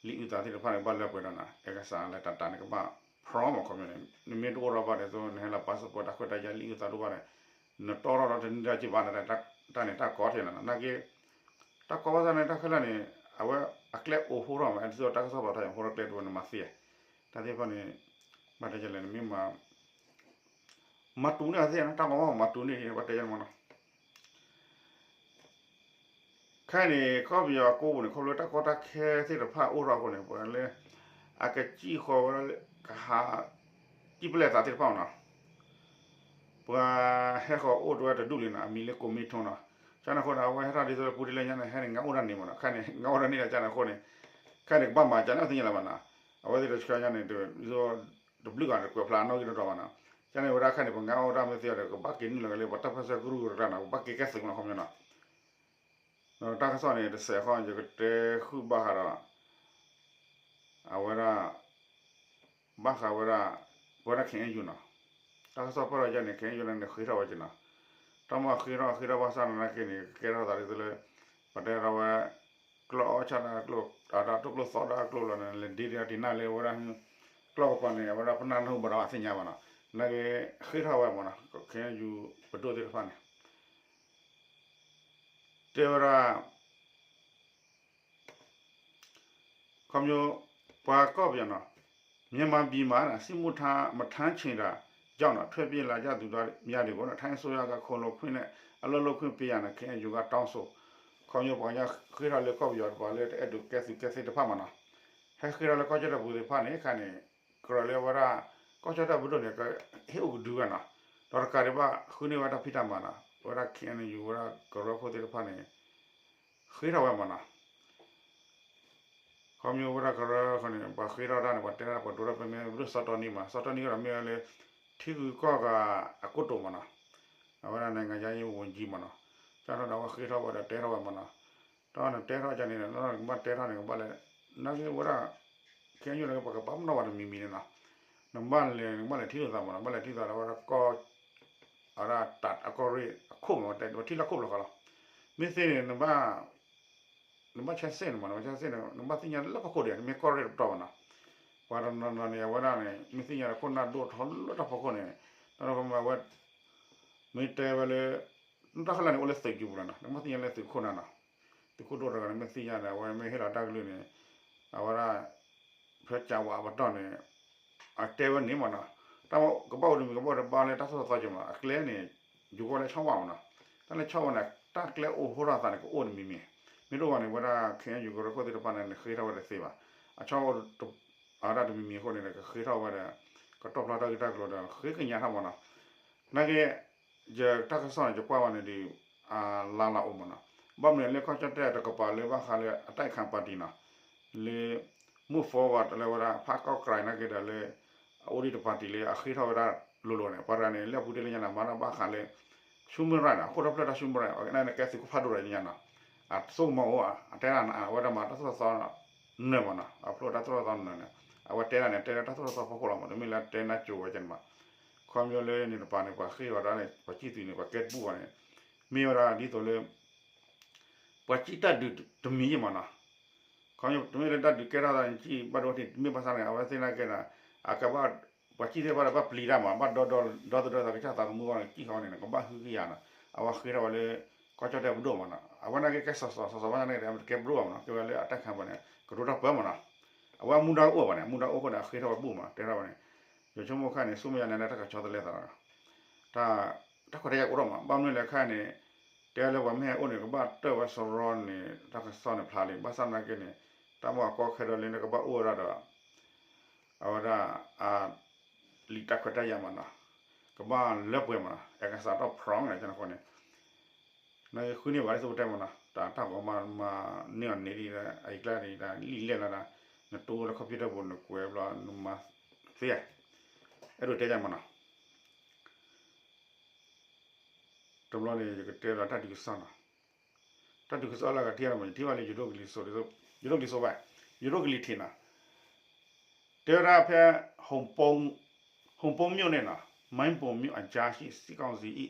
လံာ်အုၣ်သးသ့ၣ်တဖၣ်န့ၣ် ကဘၣ်လၢပှဲၤဒီးနီၤ, အဲကစၢ်လၢတၢ်တၢ်န့ၣ်ကဘၣ် from မ့ၢ်ခီပညီန့ၣ် နမ့ၢ်တအိၣ်ဒီးဘၣ်န့ၣ် သိးနဟဲလီၤ passport တၢ်ခွဲးတၢ်ယာ် လံာ်အုၣ်သးတအိၣ်ဘၣ်န့ၣ် နတီထီၣ်ဒီးတန့ၢ်တၢ်က့ၤဘၣ်န့ၣ် တၢ်န့ၣ်တၢ်ကီထံးနီၤ, နာ်က့ တၢ်ကီဘၣ်ဆၣ်န့ၣ် တၢ်ခဲလၢာ်န့ၣ် အဝဲအကျဲအိၣ်ဟိထီၣ်မး ဒ်သိးတၢ်ကစီၣ်ပာ်ထီၣ် ဟိထီၣ်ကျဲတဝဲနမၤသ့, တၢ်သ့ၣ်တဖၣ်န့ၣ် ဘၣ်တဲဒ်လဲၣ် နမ့ၢ်မၤ မၤတူၢ်န့ၢ်အသ့ၣ်နီၤ, တၢ်ကီဘၣ်မၤတူၢ်န့ၢ် ဘၣ်တဲဒ်မနီၤ ခဲအံၤန့ၣ် ကီၢ်ပယီၤအကိပူၤန့ၣ် ခီဖျိတၢ်ကီတၢ်ခဲသ့ၣ်တဖၣ်အိၣ်ထီၣ်အဃိန့ၣ် ပှၤလၢ အကစံၣ်ဃီဝဲဒၣ်လၢ ကဟး စံၣ်ပလဲၣ်သးသ့ၣ်တဖၣ်မနီၤ, ပှၤဟဲဃီၤအိၣ်တဝဲတဒူၣ်လံနီၤ, အမံၤလၢကိးမံထိနီၤ, ကန့ၣ်အဃိန့ၣ် အဝဲဟဲထီၣ်ဒ်သိးလၢပူၤတ့လၢညါန့ၣ် ဟဲန့ၣ် ငါအိၣ်ဒၣ်န့ၣ်မနီၤ, ခဲန့ၣ် ငါအိၣ်ဒၣ်န့ၣ်ဒီးကန့ၣ်အဃိန့ၣ်, ခဲန့ၣ် ကဘၣ်မၤကန့ၣ်အသ့ၣ်ညါလၢၤဘၣ်နီၤ, အဝဲသ့ၣ်တဆှၢညါန့ၣ် ဒ်သိး တဘျုးဂၤန့ၣ် ကွဲးဖျါနီၣ်ဂံၢ်နီၣ်ဒွးဘၣ်နီၤ, ကန့ၣ်ဝဲဒၣ်ခဲန့ၣ် ပှၤငါအိၣ်ဒၣ်မ့ၢ်သ့ဒီး ကဘၣ်က့ၤနုာ်လီၤက့ၤလၢပှၤတၢ်ပၢၢ်ဆၢကရူၢ်ကရၢနီၤ, ပဘၣ်က့ၤကဲသုးမနီၤ ခီပညီနီၤ, ဒီးတၢ်ကစီၣ်န့ၣ် တစဲးဃီ ယကတဲဃုာ်ဘၣ်ဃးဒီး အဝဲဒၣ် ဘၣ်ဃးဝဲဒၣ် ပဝဲဒၣ် ခ့ၣ်အဲၣ်ယူၣ်နီၤ, တၢ်ကစီၣ်ပၢၢ်ထီၣ်ယဲန့ၣ် ခ့ၣ်အဲၣ်ယူၣ်န့ၣ် ဃ့ထီၣ်ဝဲက့ၤနီၤ, တၢ်မ့ၢ်ဃ့ထီၣ်ဃ့ထီၣ်ဘၣ်ဆၣ်နာ်က့န့ၣ် ကကဲထီၣ်သးဒ်သိးလၢ ပတဲထီၣ်ဝဲ ကျီၢ်အီၣ်ဆၣ်တၢ်ကျိၣ် အတၢ်တိာ်ကျိၣ်သီတၢ်ကျိၣ်လီၤန့ၣ် လဲၤဒ့တၢ်တံၢ်နၢ်လၢဝဲဒၣ် ကျီၢ်ကပၤန့ၣ် အဝဲဒၣ်ပနၢ်နၢ်ဟူဘၣ်ဒီးအသ့ၣ်ညါဘၣ်နီၤ, နာ်က့ ဃ့ထီၣ်ဝဲမနီၤ, ခ့ၣ်အဲၣ်ယူၣ်ပဒိၣ်သ့ၣ်တဖၣ်န့ၣ် တဲဝဲဒၣ် ခီဖျိ ပှၤကီၢ်ပယီၤနီၤ, မြန်မာပြည်မှာ စစ်မှုထမ်း မထမ်းချင်တာကြောင့် ထွက်ပြေးလာကြသူများတွေကို ထိုင်းအစိုးရက ခိုလှုံခွင့်နဲ့ အလုပ်လုပ်ခွင့်ပေးရန် ခ့ၣ်အဲၣ်ယူၣ်က တောင်းဆို, ခီဖျိပှၤကညီဃ့ထီၣ်လၢကီၢ်ပယီၤတပၤလၢတအဲၣ်ဒိးကဲသုးကဲသ့ၣ်တဖၣ်မနီၤ, ဟဲဃ့ထီၣ်လၢကီၢ်ကၠီၣ်တဲၣ်ပူၤသ့ၣ်တဖၣ်န့ၣ် ခါန့ၣ် ကြၢးလၢဝဲဒၣ် ကီၢ်ကၠီၣ်တဲၣ်ပဒိၣ်န့ၣ် ဟ့ၣ်အိၣ်ကဒုဝဲနီၤ, ဒီးတကးဒံးဘၣ် ဃုန့ၢ်ဝဲတၢ်ဖံးတၢ်မၤနီၤ, ဝဲဒၣ် ခ့ၣ်အဲၣ်ယူၣ် ဝဲဒၣ်ကရၢခိၣ်သ့ၣ်တဖၣ်န့ၣ် ဃ့ထီၣ်ဝဲမနီၤ ခီဖျိဝဲဒၣ်ကရၢဃီန့ၣ် ပှၤဃ့ထီၣ်တၢ်န့ၣ် ပှၤတဲဒၣ်ပှၤဒိတၢ်ပမ့ၢ် ဘျုးစီၤတီနံမး စီၤတီနံဒီးမ့ၢ်ဝဲလၢ ထံဂုၤကီၢ်ဂၤအကိတိာ်မနီၤ, အဝဲဒၣ် နိုင်ငံခြားရေးဝန်ကြီး မနီၤ, ကၢ်ထီၣ်ဒီးအဝဲဃ့ထီၣ်ဝဲဒီးတဲထီၣ်ဝဲမနီၤ, တၢ်နတဲထီၣ်ကန့ၣ် နကဘၣ်တဲထီၣ်န့ၣ် ကဘၣ်လဲၤ နာ်က့ဝဲဒၣ် ခ့ၣ်အဲၣ်ယူၣ်န့ၣ် ပကပာ်ပနီၣ်ဝဲတမံၤမံၤန့ၣ်နီၤ, နဘၣ်လဲၤ နကဘၣ်လဲၤထံၣ်လိာ်သးမနီၤ, ဘၣ်လဲၤထံၣ်သးဒီးဝဲဒၣ်ကီၢ် အဝဲဒၣ်တၢ်အကီၢ်ရ့ၣ်အခိၣ်မနီၤ, ပထံၣ်လၢခိၣ်လီၤဃီလီၤ, မ့ၢ်သ့န့ၣ် နဘၣ် နဘၣ်ဆဲးစ့ၣ်န့ၣ်မနီၤ, နဘၣ်ဆဲးစ့ၣ်န့ၣ် နဘၣ်သ့ၣ်ညါလၢဖီခိၣ်ဒံး နမ့ၢ်ကီၢ်ရ့ၣ်တပတီၢ်မနီၤ, ပှၤတနီၤနီၤန့ၣ် အဝဲဒၣ်န့ၣ် မ့ၢ်သ့ၣ်ညါလၢခိၣ်နၢ်ဒိၣ်ထီၣ်လၢတၢ်ဖီခိၣ်န့ၣ် တနီၤနီၤအဝဲ မ့ၢ်တဲဝဲလၢ တၢ်ခဲလၢာ်န့ၣ် အိၣ်လၢသုးက့ပူၤလီၤနီၤ, နဘၣ်သ့ၣ်ညါလၢသုးခိၣ်နၢ်နီၤ, သုးခိၣ်ဒိၣ်တဂၤန့ၣ် မ့ၢ်သ့ၣ်ညါန့ၣ် အဝဲမ့ၢ်ဟ့ၣ်လီၤတၢ်ကလုၢ်န့ၣ် အဝဲဒၣ် ဖဲကၢဝးအပတီၢ်န့ၣ် အတဲဝဲန့ၣ်မနီၤ, တၢ်ကဘၣ်အိၣ်တမံၤကဘၣ်အိၣ်တဘၣ်လၢတၢ်သိၣ်တၢ်သီက့ၤမနီၤ, အကျဲန့ၣ် ယိၤကီၢ်လၢဆီၣ်ဝါမနီၤ, တၢ်လၢဆီၣ်ဝါန့ၣ် တၢ်ကျဲအိၣ်ဟိထီၣ်အသးန့ၣ် ကအိၣ်တမံၤမံၤ, မ့ၢ်တအိၣ်ဘၣ်န့ၣ် ဝဲဒၣ် ခ့ၣ်အဲၣ်ယူၣ် ကရၢခိၣ်သ့ၣ်တဖၣ်န့ၣ် နဃ့ထီၣ်ဝဲတသ့ဘၣ်, အဆီၣ်ဝါ အဝဲဒၣ်တမံၤမံၤအဃိန့ၣ် ကဃ့ထီၣ်ဝဲဒီး ကတီၢ်ဖျါတၢ်ဂ့ၢ်တၢ်ကျိၤဒီး ဃ့ကညးထီၣ်မနီၤ, နာ်က့ ယတၢ်ကစီၣ်န့ၣ် ယကွၢ်ဝဲန့ၣ်ဒီး အလါလါအိၣ်မနီၤ, ဘၣ်မနုၤလၢကီၢ်ကၠီၣ်တဲၣ်တကပၤလၢဘၣ်ဃးလၢ အတိုက်အခံပါတီ နီၤ, လၢ Move Forward လၢဝဲဒၣ် ဖးကီၢ်ကြဲးနာ်က့ဒီးလၢ အအိၣ်ဒံးတပါတီလၢအဃ့ထီၣ်ဝဲဒၣ်လိၤလိၤန့ၣ် ပှၤတဂၤန့ၣ် လၢအပူၤတ့ၢ်လၢညါန့ၣ် မၤတၢ်ဘၣ်ဃးလၢ human right နီၤ, အခိၣ်တီဖျၢၣ်တၢ် human right အဝဲန့ၣ်ကဲသုးခိၣ်ဖးဒိၣ်ဒီးညါနီၤ, အစိကမီၤအိၣ် အတဲဒၣ်အဝဲဒၣ်မၤတၢ်သိၣ်တၢ်သီနၢၤမနီၤ, အဖျိတၢ်သိၣ်တၢ်သီနၢၤန့ၣ် အဝဲတဲဒၣ်န့ၣ် တဲလၢတၢ်သိၣ်တၢ်သီဖီခိၣ်လီၤမး, တမ့ၢ်လၢတဲနၢ်ကၠိဝဲကန့ၣ်ဘၣ်. ခီဖျိလၢန့ၣ်တပၤန့ၣ် ပှၤဃ့ၢ်ဝဲဒၣ်န့ၣ် ပှၤစံၣ်သုးန့ၣ် ပှၤကဲတဘူၣ်ဘၣ်န့ၣ် မ့ၢ်ဝဲဒၣ်ဒ်သိးလၢ ပှၤစံၣ်တၢ်ဒုးတမံၤယံာ်မးနီၤ. ခီဖျိတမ့ၢ်လၢတၢ်ဒုးကဲထီၣ်သးန့ၣ် စံၣ်ဘၣ်ဒိတမ့ၢ်ဘၣ်ဆၣ်န့ၣ် အဝဲသ့ၣ်နာ်က့န့ၣ် အကဘၣ် ပှၤစံၣ်သ့ၣ်တဖၣ်ဒီးဘၣ်ပျံၤတၢ်မး, ဘၣ်ဒီဒီဒီသဒၢသးကစၢ်သးသမူအဂီၢ်န့ၣ် စံၣ်ဃီန့ၣ် ကဘၣ်ဟုကယာ်နီၤ. အဝဲဃ့ထီၣ်ဝဲလၢ ကီၢ်ကၠီၣ်တဲၣ်ပဒိၣ်မးနီၤ. အဝဲနာ်က့ကဲစီၤစီၤစီၤစီၤဘၣ်ဆၣ်နာ်က့ အဝဲတကဲပဒိၣ်ဘၣ်မးနီၤ, ကဲဝဲလၢအတၢ်ခါပှၤန့ၣ် ကရူၢ်ထီၣ်ပၢမးနီၤ. အဝဲမူဒါအိၣ်ဘၣ်န့ၣ် မူဒါအိၣ်ဃိန့ၣ် အဃ့ထီၣ်ဝဲဘူၣ်မး တဲထီၣ်ဝဲန့ၣ် ယဆိကမိၣ်ခါန့ၣ် ဆူမဲာ်ညါန့ၣ် တၢ်ကဆီတလဲသးလီၤ. တၢ်ခွဲးတၢ်ယာ်အိၣ်ထီၣ်မး, ဘၣ်မနုၤလဲၣ်ခါန့ၣ် တဲလၢပှၤမ့ၢ်ဟဲအိၣ်န့ၣ် ကဘၣ်တၢၢ်ဝဲစရီန့ၣ် တၢ်ကစီၣ်န့ၣ်ဖျါလံ. ဘၣ်ဆၣ်သနာ်က့န့ၣ် တၢ်မ့ၢ်အကီခဲဒီးလၢန့ၣ် ကဘၣ်အိၣ်ဝဲဒၣ်ဒီး အဝဲဒၣ် အလံာ်တၢ်ခွဲးတၢ်ယာ်မးနီၤ, ကဘၣ်လၢပှဲၤမးနီၤ, အဲကစးထီၣ် prompt န့ၣ် ကန့ၣ်ဃိန့ၣ် နဃုန့ၢ်ဘၣ်ဒ်သိးပတဲမးနီၤ, တၢ်တၢ်ဂီၤမးမးန့ၢ်အီၤန့ၣ်ဒ် အအံၤကျါန့ၣ် တၢ်လံာ်လဲၢ်လီၤဒၣ်, နတိလၢ computer ပူၤ နကွဲးဘျီ နမၤသ့ဧါ, အဲၣ်ဒိးတဲယၤမးနီၤ. တဘျီန့ၣ် ယကတဲလီၤတၢ်ဒုးကစီၣ်နီၤ, တၢ်ဒုးကစီၣ်လၢအဂၤထံၣ်အါမး ယထံၣ်ဘၣ်လၢ ယိၤဒိၣ်ကလံၤစိး, ယိၤဒိၣ်ကလံၤစိးဘၣ်, ယိၤဒိၣ်ကလံၤထံးနီၤ, တဲဝဲဒၣ်ဖဲ ဟိၣ်ပိၢ် ဟိၣ်ပိၢ်မြို့န့ၣ်နီၤ, မိုင်းပိုင်မြို့အကြားရှိ စစ်ကောင်စီ၏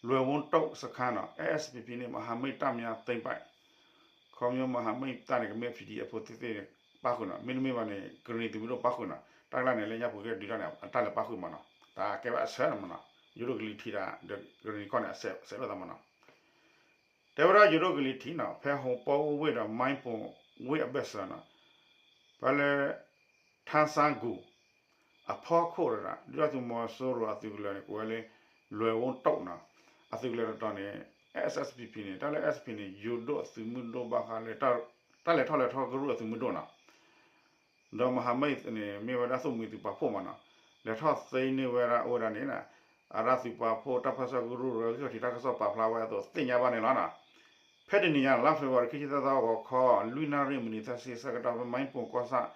လွယ်ဝိုင်းတုတ်စခန်းနီၤ, SSPP န့ၣ် မဟာမိတ်တပ်များသိမ်းပိုက်, ခီဖျိ မဟာမိတ်တပ်န့ၣ် ကမ့ၢ် PDF ဖိသ့ၣ်သ့ၣ်ပၣ်ဃုာ်နီၤ, မ့တမ့ၢ်ဘၣ်န့ၣ် ကရံၣ်နံၤသုးမုၢ်ဒိၣ်ပၣ်ဃုာ်နီၤ, တၢ်ကျါန့ၣ် လၢညါပူၤက့ၤဒုးတၢ်န့ၣ် အတၢ်လဲၤပၣ်ဃုာ်မးနီၤ, တၢ်ကဲဘၣ်အဆၢမးနီၤ, ယိၤဒိၣ်ကလံၤထံးဒီး ကရံၣ်နံၤကီၢ်န့ၣ် အဆဲးလိာ်သးမးနီၤ. တဲဝဲဒၣ်ယိၤဒိၣ်ကလံၤထံးနီၤ, ဖဲဟိၣ်ပိၢ်ဝ့ၢ်ဒီး မိုင်းပိုင်ဝ့ၢ်အဘၢၣ်စၢၤနီၤ, ဖဲလၢ ထန်းဆန်းဂူ အဖီခိၣ်တဒၣ် ဒုၣ်ဒါသုးမီၤစိရိၤအသုးကလၢၤန့ၣ် ကိးဝဲလၢ လွယ်ဝိုင်းတုတ်နီၤ, အသုးကလၢၤတတီၤန့ၣ် SSPP န့ၣ် တၢ်လၢ SSPP န့ၣ် ယိၤဒိၣ်အသုးမုၢ်ဒိၣ်ဘၣ်ဃးလၢ တၢ်လဲၤထီၣ်လဲၤထီကရူၢ်အသုးမုၢ်ဒိၣ်နီၤ, ဒီး မဟာမိတ် န့ၣ် မ့ၢ်ဝဲဒၣ်သိၣ်မှံၤသုးပာ်ဖှိၣ်မးနီၤ, လဲၤထီၣ်သ့န့ၢ်ဝဲဒၣ်အိၣ်ဝဲဒၣ်န့ၣ် အဝဲဒၣ်သုးပာ်ဖှိၣ်တၢ်ပၢဆှၢကရူၢ် ဂံၢ်ထီၣ်ထံးတၢ်ကစီၣ်ပာ်ဖျါဝဲအသိးသ့ၣ်ညါဘၣ်န့ၣ်လီၤနီၤ. ဖဲတနံၤညါ လါဖ့ၤဘြူၤအါရံၤ ခံဆံသၢသီဂီၤခီ လွံၢ်နၣ်ရံၣ်မံးနံးသၢဆံဆၢကတီၢ် ဖဲ မိုင်းပိုင်ကီၢ်ဆၣ်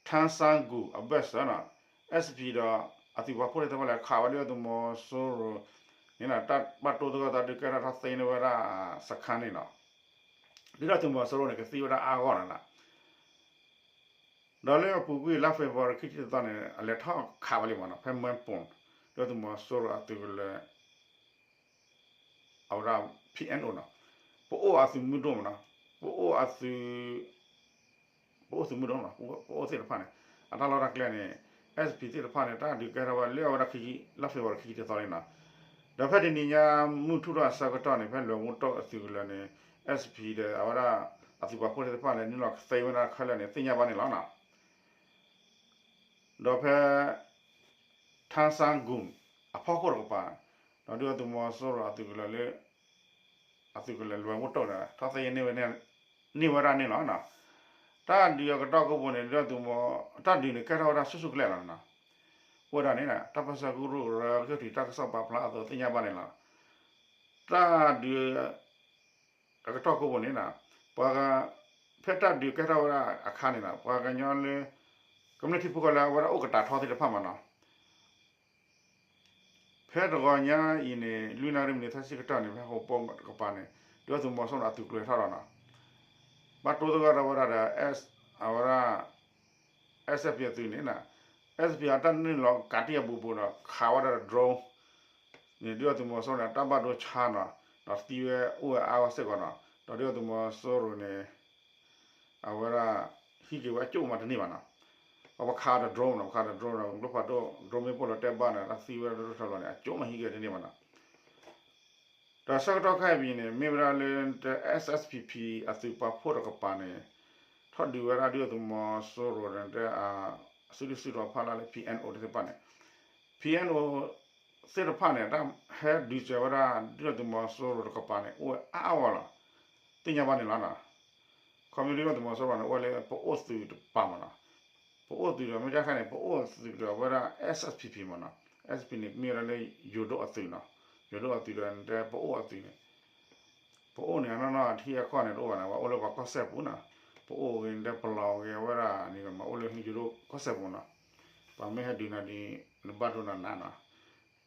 ထန်းဆန်းဂူ အဘၢၣ်စၢၤနီၤ, SSPP ဒီး အသုးပာ်ဖှိၣ်သ့ၣ်တဖၣ်လဲၤခးဝဲဒၣ် ဒုၣ်ဒါသုးမီၤစိရိၤန့ၣ် တၢ်ဘၣ်တိသကိးသးဒုးကဲထီၣ်ထီၣ်သ့န့ၢ်ဝဲဒၣ် စခန်းန့ၣ်နီၤ, ဒုၣ်ဒါသုးမီၤစိရိၤန့ၣ် ကသံဝဲဒၣ်အါဂီၢ်နီၤ ဒီးလၢအပူၤကွံာ်လါဖ့ၤဘြူၤအါရံၤ ခံဆံတသီန့ၣ် အလဲၤထီၣ်ခးဝဲလံမးနီၤ, ဖဲ မိုင်းပိုင် ဒုၣ်ဒါသုးမီၤစိရိၤအသုးကလၢၤ အဝဲဒၣ် PNO နီၤ, ပအိၣ်အသုးမုၢ်ဒိၣ်မးနီၤ, ပအိၣ်အသုး ပအိၣ်သုးမုၢ်ဒိၣ်နီၤ, ပအိၣ်သ့ၣ်တဖၣ်န့ၣ် အတၢ်လီၢ်တၢ်ကျဲန့ၣ် SSPP သ့ၣ်တဖၣ်န့ၣ် တၢ်ဒုးကဲထီၣ်ဝဲလၢအဝဲဒၣ်ခံဆံ လါဖ့ၤဘြူၤအါရံၤ ခံဆံတသီန့ၣ်နီၤ, ဒီးဖဲတနံၤညါမုၢ်ထူၣ်ထီၣ်အဆၢကတီၢ်န့ၣ် ဖဲလွယ်ဝိုင်းတုတ်အသုးကလၢၤန့ၣ် SSPP ဒီးအဝဲဒၣ် အသုးပာ်ဖှိၣ်သ့ၣ်တဖၣ်န့ၣ် နုာ်လီၤကသ့ဝဲဒၣ်ခဲလၢာ်န့ၣ် သ့ၣ်ညါဘၣ်န့ၣ်လီၤနီၤ. ဒီးဖဲ ထန်းဆန်းဂူ အဖီခိၣ်တကပၤ ဒီးဒုၣ်ဒါသုးမီၤစိရိၤအသုးကလၢၤလၢ အသုးကလၢၤလွယ်ဝိုင်းတုတ်န့ၣ် ထီၣ်သ့န့ၢ်ဝဲဒၣ်န့ၣ်လီၤနီၤ. တၢ်ဒုးအကတီၢ်ကိးပူၤန့ၣ် ဒုၣ်ဒါသုးမီၤ တၢ်ဒုးန့ၣ်ကဲထီၣ်ဝဲဒၣ်ဆူၣ်ဆူၣ်ကလဲာ်လီၤနီၤ. အိၣ်ဝဲဒၣ်န့ၣ် တၢ်ပၢၢ်ဆၢကရူၢ် ဂံၢ်ထီၣ်ထံးတၢ်ကစီၣ်ပာ်ဖျါအသိးသ့ၣ်ညါဘၣ်န့ၣ်လီၤ. တၢ်ဒုး အကတီၢ်ကိးပူၤန့ၣ် ပှၤ ဖဲတၢ်ဒုးကဲထီၣ်ဝဲဒၣ်အခါန့ၣ် ပှၤကညီလၢ ကမျၢၢ်ထံဖိကီၢ်ဖိလၢအဝဲဒၣ်အိၣ်ကတၢၢ်ထီသ့ၣ်တဖၣ်မးနီၤ ဖဲတဂီၤညါအံၤန့ၣ် လွံၢ်နၣ်ရံၣ်မံးနံးသၢဆံကတီၢ်န့ၣ် ဖဲဟိၣ်ပိၢ်တကပၤန့ၣ် ဒုၣ်ဒါသုးမီၤစိရိၤန့ၣ် အသုးကျိၤထီၣ်ဒီးနီၤ ဘၣ်တိသကိးဒီးဝဲဒၣ်ဒီး အဝဲဒၣ် SSPP အသုးန့ၣ် SSPP အတၢ်နုာ်လီၤကးတံၢ်အဘူးဘူးဒီး ခးဝဲဒၣ်ဒီး drone န့ၣ် ဒုၣ်ဒါသုးမီၤစိရိၤန့ၣ် တၢ်ဘၣ်ဒိဆါနီၤ ဒီးသံဝဲအိၣ်ဝဲအါဂီၢ်စ့ၢ်ကီးနီၤ ဒီးဒုၣ်ဒါသုးမီၤစိရိၤန့ၣ် အဝဲဒၣ် ဟံးက့ၤဝဲအကၠိမးတန့ၢ်ဘၣ်နီၤ ပှၤခးဒီး drone နီၤ ပှၤခးဒီး drone ဒီး ကျိဖးဒိၣ် drone မ့ၢ်ပိၢ်လီၤတဲာ်ဘၣ်န့ၣ် တၢ်သံဝဲဒၣ်ဒိၣ်ထီၣ်လီၤန့ၣ် အကၠိမးဟံးက့ၤတန့ၢ်ဘၣ်နီၤ ဒီးဆၢကတီၢ်ခဲအံၤန့ၣ် မ့ၢ်ဝဲဒၣ်လၢ SSPP အသုးပာ်ဖှိၣ်တကပၤန့ၣ် ထီၣ်ဒုးဝဲဒၣ်ဒုၣ်ဒါသုးမီၤစိရိၤန့ၣ် တဲအစုဒုၣ်စုတီၤဖီလာ်လၢ PNO သ့ၣ်တဖၣ်န့ၣ် PNO သ့ၣ်တဖၣ်န့ၣ် တၢ်ဟဲဒုးစၢၤဝဲဒၣ်ဒုၣ်ဒါသုးမီၤစိရိၤတကပၤန့ၣ် အိၣ်ဝဲအါအါဂီၢ်လီၤ. သ့ၣ်ညါဘၣ်န့ၣ်လီၤနီၤ ခီဖျိဒုၣ်ဒါသုးမီၤစိရိၤန့ၣ် အိၣ်ဝဲလၢပအိၣ်သုးတကပၤမးနီၤ ပအိၣ်သုးဒီး မ့ၢ်တခါန့ၣ် ပအိၣ်သုးဒီးဝဲဒၣ် SSPP မးနီၤ SSPP န့ၣ် မ့ၢ်ဝဲဒၣ်လၢယိၤဒိၣ်အသုးနီၤ ယိၤဒိၣ်အသုးဒီးတဲပအိၣ်အသုးန့ၣ် ပအိၣ်န့ၣ် အနီၢ်နီၢ်ထံအကီၢ်န့ၣ်တအိၣ်ဘၣ်န့ၣ် ပှၤအိၣ်လၢပှၤကီၢ်စဲၣ်ပူၤနီၤ ပအိၣ်ဂ့ၤတဲပလီၤဂ့ၤဝဲဒၣ်န့ၣ် မးအိၣ်လၢယိၤဒိၣ်ကီၢ်စဲၣ်ပူၤနီၤ ပှၤမ့ၢ်ဟဲဒုးနၤဒ် နဘၣ်ဒိနၤနးနီၤ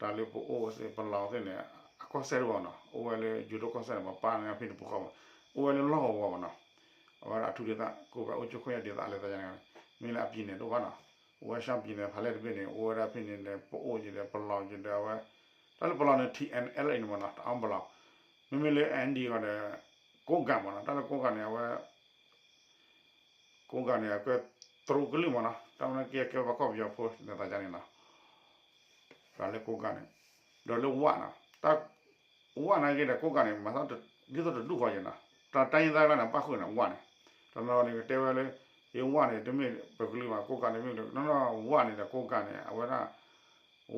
တၢ်လၢပအိၣ်သ့ၣ်ပလီၤသ့ၣ်န့ၣ် အကီၢ်စဲၣ်တအိၣ်ဘၣ်နီၤ အိၣ်ဝဲလၢယိၤဒိၣ်ကီၢ်စဲၣ်န့ၣ် ပှၤပာ်န့ၣ်ဖဲန့ၣ်ပူၤဃီဘၣ် အိၣ်ဝဲလၢလီၢ်ကဝီၤဘၣ်နီၤ အဝဲဒၣ်အထူးဒေသ ကိုယ်ပိုင်အုပ်ချုပ်ခွင့်ရဒေသ အလဲၤသးယါန့ၣ် မ့ၢ်လၢအပံၤန့ၣ်တအိၣ်ဘၣ်နီၤ, အိၣ်ဝဲရှမ်းပြည်နယ်ဖးလဲၢ်တဘ့ၣ်န့ၣ် အိၣ်ဝဲဒၣ်ဖဲန့ၣ်ဒီး ပအိၣ်က့ၤဒီး ပလီၤက့ၤဒီးအဝဲ, တၢ်လၢပလီၤန့ၣ် ထံ အၣ် အၣ် လ် အ့ န့ၣ်မ့ၢ်နီၤ တအၣ်ပလီၤ, မ့မ့ၢ်လၢ အၣ် အၣ် ဒီး ကိးကၣ်မ့ၢ်နီၤ, တၢ်လၢကိးကၣ်န့ၣ် အဝဲ ကိးကၣ်န့ၣ် အကဲတရူးကလုာ်မ့ၢ်နီၤ, တၢ်ဝဲန့ၣ်ကဲကဲပှၤကီၢ်ပယီၤဖိန့ၣ်သးန့ၣ်နီၤ, တၢ်လၢကိးကၣ်န့ၣ်, ဒီးလၢဝၣ်နီၤ, တၢ် ဝၣ်နာ်က့ဒီးကိးကၣ်န့ၣ် မၤသးဒ်သိးတဒူၣ်ဃီယဲနီၤ, တၢ်တၢ်ယ့ၢ်သၣ်ကျါန့ၣ် ပၣ်ဃုာ်န့ၣ် ဝၣ်န့ၣ်, တနီၤန့ၣ်ကတဲဝဲလၢ ဟ့ဝၣ်န့ၣ် တမ့ၢ်ပကလုာ်ဘၣ်, ကိးကၣ်န့ၣ်မ့ၢ်ကလုာ်, နီၢ်နီၢ်ဝၣ်န့ၣ်ဒီးကိးကၣ်န့ၣ် အဝဲဒၣ်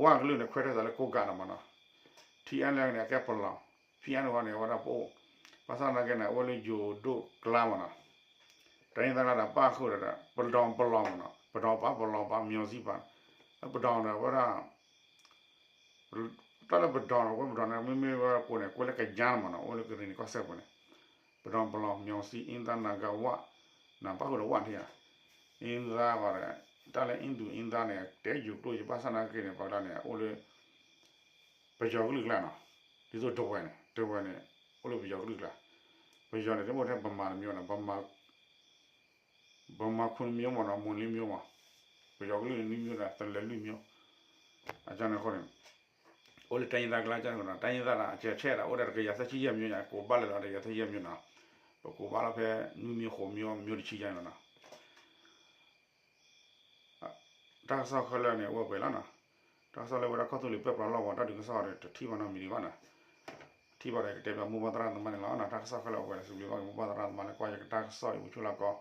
ဝၣ်ကလုာ်န့ၣ် ခွဲးထၢၣ်သးလၢကိးကၣ်န့ၣ်မ့ၢ်နီၤ, ထံ အၣ် အၣ် လ် အ့ န့ၣ် အကဲပလီၤ, ဖံ အၣ် အၣ် န့ၣ် အဝဲဒၣ်ပအိၣ်, ဘၣ်ဆၣ်နာ်က့န့ၣ် အဝဲလၢယိၤဒိၣ်ကျါမ့ၢ်နီၤ, တၢ်ယ့ၢ်သၣ်ကျါဒီးပၣ်ဃုာ်ဒီး ပဒီပလီၤမ့ၢ်နီၤ, ပဒီပၣ်ပလီၤပၣ် မၠီၤစံပၣ်, ပဒီဒီးအဝဲဒၣ် တၢ်လၢပဒီန့ၣ် ကွဲပဒီန့ၣ် မ့မ့ၢ်ဝဲကိးန့ၣ် ကွဲးလၢကယါမ့ၢ်နီၤ, အိၣ်လၢကရံၣ်နံၣ်ကီၢ်စဲၣ်ပူၤန့ၣ်, ပဒီပလီၤ မၠီၤစံ အ့ၣ်သၣ် နၤဂၤ ဝၣ်, နပၣ်ဃုာ်ဒီးဝၣ်ထံဧါ, အ့ၣ်သၣ်ဃီဒီး တၢ်လၢအ့ၣ်သူ အ့ၣ်သၣ်န့ၣ် တဲယိၤကျိာ်ယဘၣ်ဆၣ်နာ်က့န့ၣ် ပှၤကျါန့ၣ် အိၣ်လၢ ပယီၤကလုာ်ကျါနီၤ, ဒ်သိးဒဝဲၢ်န့ၣ် ဒဝဲၢ်န့ၣ် အိၣ်လၢပယီၤကလုာ်ကျါ, ပယီၤန့ၣ် တမ့ၢ်ထဲပမၤတမံၤနီၤ, ပမၤခွံမံၤမ့ၢ်နီၤ, မူလံမံၤမ့ၢ်, ပယီၤကလုာ်န့ၣ်နွံမံၤဒီး သလဲၤလွံၢ်မံၤ, အကန့ၣ်အဃိန့ၣ် အိၣ်လၢတၢ်ယ့ၢ်သၣ်ကျါကန့ၣ်နီၤ, တၢ်ယ့ၢ်သၣ်ဒီး အကဲဆဲးဒီး အိၣ်ဒီးတကယၤသၢဆံယဲၢ်မံၤညါ, ကိးဘၣ်လၢလီၤတကယၤသၢဆံယဲၢ်မံၤနီၤ, ပကိးဘၣ်လီၤဖဲနွံမံၤဃိးမံၤ မံၤတဆံယဲၢ်နီၤနီၤ တၢ်ကစီၣ်ခဲလၢာ်န့ၣ် အိၣ်ဝဲပှဲၤလီၤနီၤ, တၢ်ကစီၣ်လၢဝဲဒၣ်ကီၢ်သူလ့ၤပၢပြးလီၢ်ဝီ တၢ်ဒုးကစီၣ်ဒီး တထံၣ်ဘၣ်နီတမံၤဒံးဘၣ်နီၤ, ထံၣ်ဘၣ်ဒီးကတဲဘၣ်မိၢ်ပၢ်သရၣ်သမါန့ၣ်လီၤနီၤ, တၢ်ကစီၣ်ခဲလၢာ်အိၣ်ဝဲဒီး စံးဘျုးဘၣ်က့ၤမိၢ်ပၢ်သရၣ်သမါလၢကွၢ်ယကတၢ်ကစီၣ်အံၤ ဝံၤဆူလၢကီး,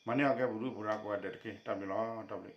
မၤန့ၢ်အီၤကဲပူၤဒုၣ်ပူၤဒါကိးဂၤဒဲးတက့ၢ်, တၢ်ဘျုးလီၤ, တၢ်ဘျုး